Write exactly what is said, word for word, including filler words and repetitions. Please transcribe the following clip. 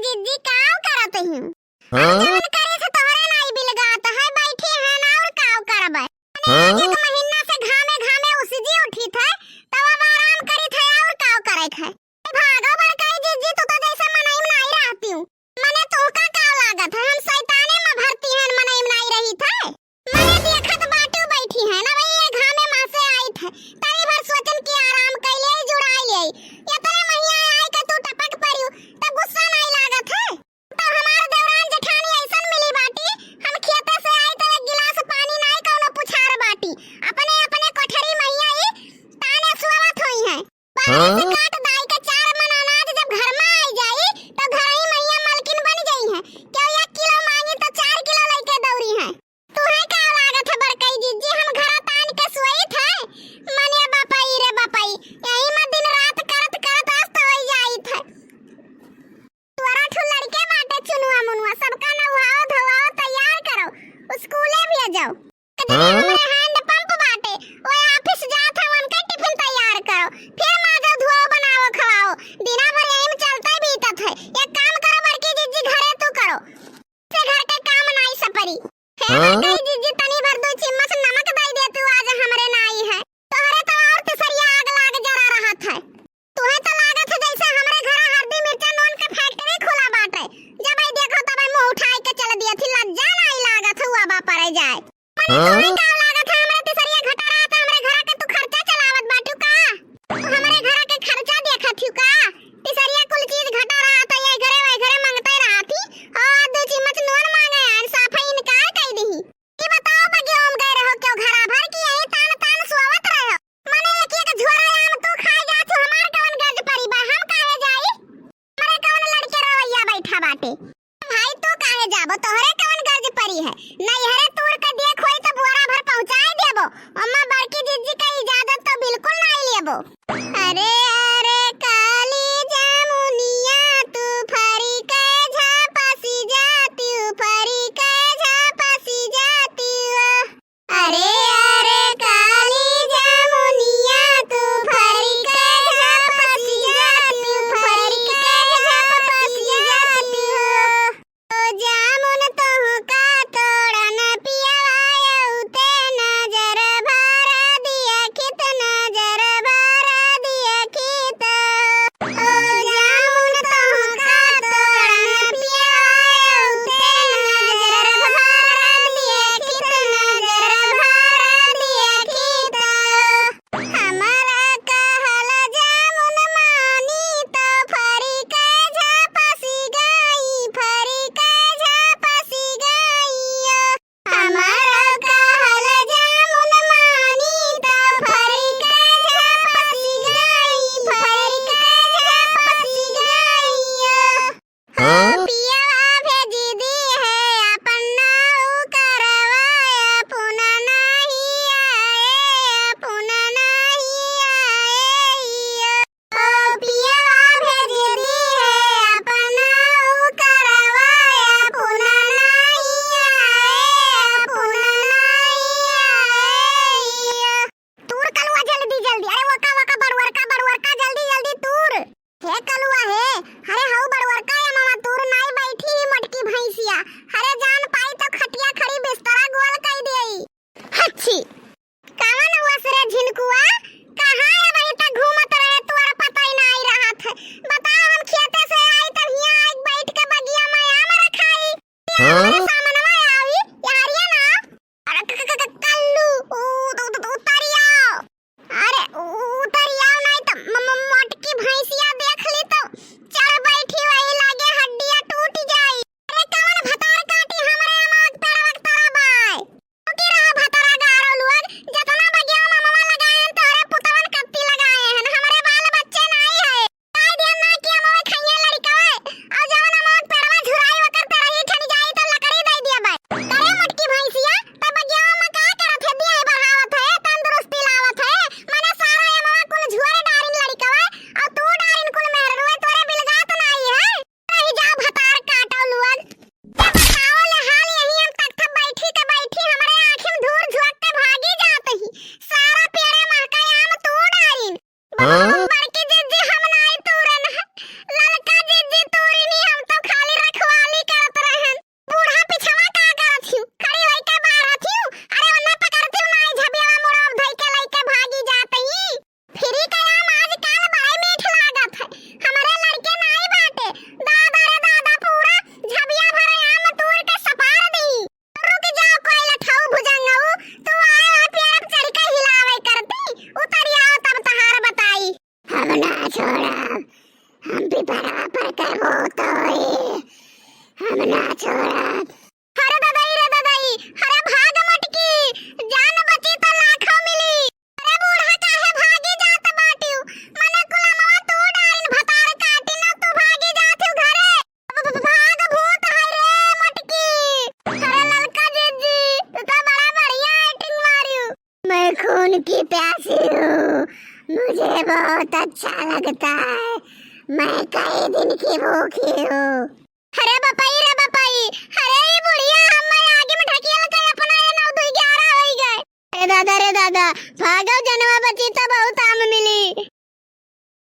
जिज्जी काव करत ही? हाँ? जवन करे से तोहरे नाई बिलगात है, बैठी है ना और काव करबे। मने हाँ? एक महीना से घामे घामे उसिजी उठित है, तब अब आराम करित है और काव करे है। भागो बड़काई जिज्जी, तू तो जैसे मनई में नाई रहती हूँ। मने तोहका काव लागत है, हम शैताने में भरती हैं, मनई में नाई रहित है। मने देखत बाटू बैठी है ना भाई, ये घामे माँ से आइत है, तनी भर सोचन की आराम कैले जुड़ाई ले। इतने महिया आए के तू टपक परियो, तब गुस्सा नाई लागत है। तो हमार देवरान जेठानी ऐसन मिली बाटी, हम खेते से आई तो एक गिलास पानी नाई कौनो पुछार बाटी, अपने अपने कोठरी महिया ई ताने सुआवत होई हैं। बाहर से हाँ? काट दाई के चार मन अनाज जब घर में आई जाई, तो घर ही महिया मालकिन बन जाई हैं। केहू एक किलो मांगी तो चार किलो लेके दौरी हैं। तुहे का लागत है बड़कई जिज्जी, हम घरा तान के सोइत है? मने बपई रे बपई, यही में दिन रात करत करत अस्त होई जाइत है। तोरा ठू लड़के बाटे चुनुआ मुनुआ, सबका नहाओ धोआओ तैयार करो, स्कूले भेजो। हाँ? हमरे हैंड पंप बाटे, ओए ऑफिस जात है, उनके टिफिन तैयार करो, फिर माजो धोओ बनाओ खवाओ, दिना भर यही में चलते बीतत है। एक काम करो बड़की जिज्जी, घरे तू करो, से घर के काम नाई सपरी। हे हाँ? बड़कई जिज्जी, तनी भर दो चिम्मच नमक दई दे तू, आज हमरे नाई है, तोहरे तो और तिसरिया आग लाग जरा रहत है। तुहे तो लागत है जैसे हमरे घरा हरदी मिर्चा नून के फैक्ट्री खुला बाटे। जब आई देखो तब आई मुंह उठाई के चल दिया थी, लज्जा नाई लागत हुआ बा परे जाए। मने हाँ? तुहे का लागत है हमरे तिसरिया घटा रहा था, हमरे घरा के तू खर्चा चलावत बाटू का? तू हमरे घरा के खर्चा देखत हियो का? तिसरिया कुल चीज घटा रहा था, ये घरे वही घरे मांगते रहा थी, और दो चिम्मच नून मांगे आन साफे इनकार कई दही। ई बताओ बगे ओम गए रहो क्यों घरा भर की यही तान तान सोवत रहो? मने एक एक झोरा आम तू खाए जात हो, हमार कवन गर्ज परी बा, हम काहे जाई? हमरे कवन लड़के रवैया बैठा बाटे। भाई तू काहे जाबो, तोहरे कवन गर्ज परी है? नैहरे तूर के देख होई तो बोरा भर पहुँचाए देबो। अम्मा बड़की जिज्जी का इजाजत तो बिल्कुल नाई लेबो। अरे अरे काली जामुनिया, तू फरी के झापसी जाती, फरी के झापसी जाती। अरे अरे काली जामुनिया, तू फरी के झापसी जाती, फरी के झापसी जाती। ओ जामुन तोहका तोड़न पियवा, औते नजर भर दिया, कित नजर भर दिया, यहाँ पर के भूत होई, हम ना छोड़ब। अरे ददाई रे ददाई, अरे भाग मटकी, जान बची तो लाखों मिली। अरे बूढ़ा काहे भागी जात बाटिउ, मने कुलनवा तू डारिन भतार काटी न तू भागी जात हु घरे। भाग भूत है रे मटकी। अरे ललका जिज्जी, तू तो बड़ा बढ़िया एक्टिंग मारिउ। मैं खून की प्यासी हूँ, मुझे बहुत अच्छा लगता है, मैं कई दिन की भूखी हूँ। अरे बपई रे बपई, अरे ई बुढ़िया हम्मे आगे में ढकेल के अपना ये नौ दुई ग्यारह होई गए। ए दादा रे दादा, भागो जनवा बची तो बहुत आम मिली।